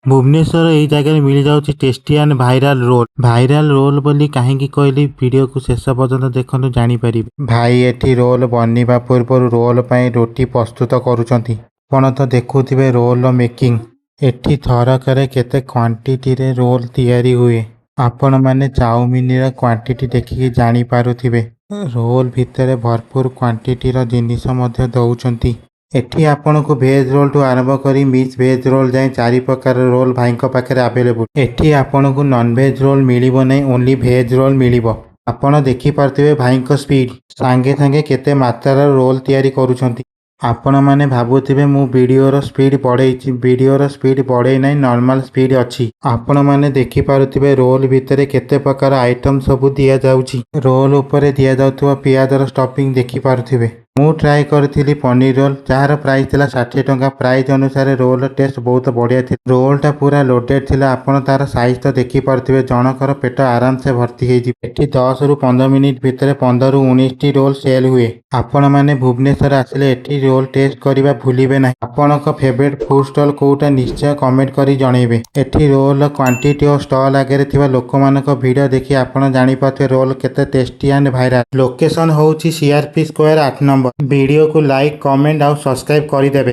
ଭୁବନେଶ୍ୱର ଏଇ ଜାଗାରେ ମିଳିଯାଉଛି tasty and viral roll। Viral roll ବୋଲି କାହିଁକି କହିଲି, ଭିଡ଼ିଓକୁ ଶେଷ ପର୍ଯ୍ୟନ୍ତ ଦେଖନ୍ତୁ, ଜାଣିପାରିବେ। ଭାଇ ଏଠି ରୋଲ ବନିବା ପୂର୍ବରୁ ରୋଲ ପାଇଁ ରୁଟି ପ୍ରସ୍ତୁତ କରୁଛନ୍ତି। ଆପଣ ତ ଦେଖୁଥିବେ ରୋଲର ମେକିଂ। ଏଠି ଥରକରେ କେତେ କ୍ୱାଣ୍ଟିଟିରେ ରୋଲ ତିଆରି ହୁଏ, ଆପଣମାନେ ଚାଉମିନର କ୍ୱାଣ୍ଟିଟି ଦେଖିକି ଜାଣିପାରୁଥିବେ। ରୋଲ ଭିତରେ ଭରପୁର କ୍ୱାଣ୍ଟିଟିର ଜିନିଷ ମଧ୍ୟ ଦଉଛନ୍ତି। ଏଠି ଆପଣଙ୍କୁ ଭେଜ ରୋଲଠୁ ଆରମ୍ଭ କରି ମିକ୍ସ ଭେଜ ରୋଲ ଯାଏଁ ଚାରି ପ୍ରକାର ରୋଲ ଭାଇଙ୍କ ପାଖରେ ଆଭେଲେବୁଲ। ଏଠି ଆପଣଙ୍କୁ ନନଭେଜ ରୋଲ ମିଳିବ ନାହିଁ, ଓନ୍ଲି ଭେଜ ରୋଲ ମିଳିବ। ଆପଣ ଦେଖିପାରୁଥିବେ ଭାଇଙ୍କ ସ୍ପିଡ, ସାଙ୍ଗେ ସାଙ୍ଗେ କେତେ ମାତ୍ରାର ରୋଲ ତିଆରି କରୁଛନ୍ତି। ଆପଣମାନେ ଭାବୁଥିବେ ମୁଁ ଭିଡ଼ିଓର ସ୍ପିଡ ବଢ଼େଇଛି। ଭିଡ଼ିଓର ସ୍ପିଡ ବଢ଼େଇ ନାହିଁ, ନର୍ମାଲ ସ୍ପିଡ ଅଛି। ଆପଣମାନେ ଦେଖିପାରୁଥିବେ ରୋଲ ଭିତରେ କେତେ ପ୍ରକାର ଆଇଟମ ସବୁ ଦିଆଯାଉଛି। ରୋଲ ଉପରେ ଦିଆଯାଉଥିବା ପିଆଜର ଷ୍ଟଫିଂ ଦେଖିପାରୁଥିବେ। ମୁଁ ଟ୍ରାଏ କରିଥିଲି ପନିର ରୋଲ, ଯାହାର ପ୍ରାଇସ୍ ଥିଲା 60 ଟଙ୍କା। ପ୍ରାଇସ୍ ଅନୁସାରେ ରୋଲର ଟେଷ୍ଟ ବହୁତ ବଢ଼ିଆ ଥିଲା। ରୋଲଟା ପୁରା ଲୋଡେଡ୍ ଥିଲା। ଆପଣ ତାର ସାଇଜ ତ ଦେଖିପାରୁଥିବେ, ଜଣଙ୍କର ପେଟ ଆରାମସେ ଭର୍ତ୍ତି ହେଇଯିବ। ଏଠି 10ରୁ 15 ମିନିଟ ଭିତରେ 15ରୁ 19ଟି ରୋଲ ସେଲ୍ ହୁଏ। ଆପଣମାନେ ଭୁବନେଶ୍ୱର ଆସିଲେ ଏଠି ରୋଲ ଟେଷ୍ଟ କରିବା ଭୁଲିବେ ନାହିଁ। ଆପଣଙ୍କ ଫେଭରେଟ୍ ଫୁଡ୍ ଷ୍ଟଲ୍ କୋଉଟା, ନିଶ୍ଚୟ କମେଣ୍ଟ କରି ଜଣେଇବେ। ଏଠି ରୋଲର କ୍ୱାଣ୍ଟିଟି ଓ ଷ୍ଟଲ୍ ଆଗରେ ଥିବା ଲୋକମାନଙ୍କ ଭିଡ଼ ଦେଖି ଆପଣ ଜାଣିପାରୁଥିବେ ରୋଲ କେତେ ଟେଷ୍ଟି ଆଣ୍ଡ ଭାଇରାଲ। ଲୋକେସନ ହେଉଛି ସିଆରପି ସ୍କୋୟାର 8 ନମ୍ବର। ଭିଡ଼ିଓକୁ ଲାଇକ୍, କମେଣ୍ଟ ଆଉ ସବସ୍କ୍ରାଇବ କରିଦେବେ।